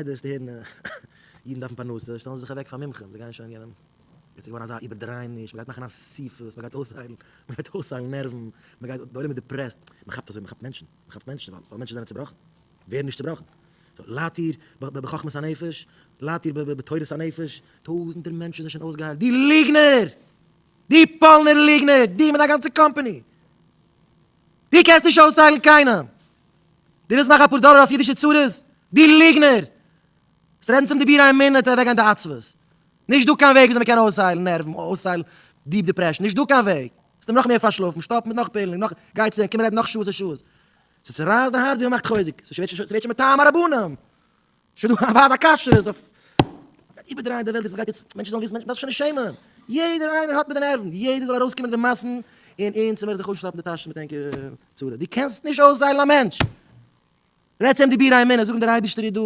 וועסטו הערן אידן דארפן פרנסה, שטעלן זיי זיך אוועק פאר מומחים, זיי גייען שוין יענעם, יעצט איז געווארן אזא איבערדרייעניש, מען גייט מאכן אסיפות, מען גייט אויסהיילן, מען גייט אויסהיילן נערוון, מען גייט, די עולם איז depressed, מען כאפט אזוי, מען כאפט מענטשן, מען כאפט מענטשן ווייל מענטשן זענען צעבראכן, ווערן נישט צעבראכן, ליידט איר בחכמת הנפש, ליידט איר בתורת הנפש, טויזנטער מענטשן זענען שוין אויסגעהיילט, דו ליגנער! דו פאלנער ליגנער! דו מיט דיין גאנצע קאמפאני! דו קענסט נישט אויסהיילן קיינעם! דו ווילסט מאכן אפאר דאלער אויף אידישע צרות? דו ליגנער! וועסט רעדן צום דיבורי אמונה צו אוועקגיין די עצבות. נישט דא קיין וועג וויאזוי מ'קען אויסהיילן נערוון, אויסהיילן deep depression, נישט דא קיין וועג! וועסט אים נאך מער פארשלאפן, שטאפן מיט נאך פילן, נאך, גיי צו אים, קום רעדן נאך שעות און שעות. ס'צערייסט די הארץ ווי מ'מאכט חוזק, ס'ווערט שוין מטעם הרבנים! שוין דא א ועד הכשרות אויף איבערדרייען די וועלט יעצט מ'גייט יעצט מענטשן זאלן וויסן מענטשן דארף זיך שוין נישט שעמען יעדער איינער האט מיט די נערוון יעדער זאל ארויסקומען אין די מאסן און אונז מיר זיך אויסשטאפן די טאשן מיט ענקער צרה דו קענסט נישט אויסהיילן א מענטש רעד צו אים דיבורי אמונה זאג אים דער אייבערשטער איז דא.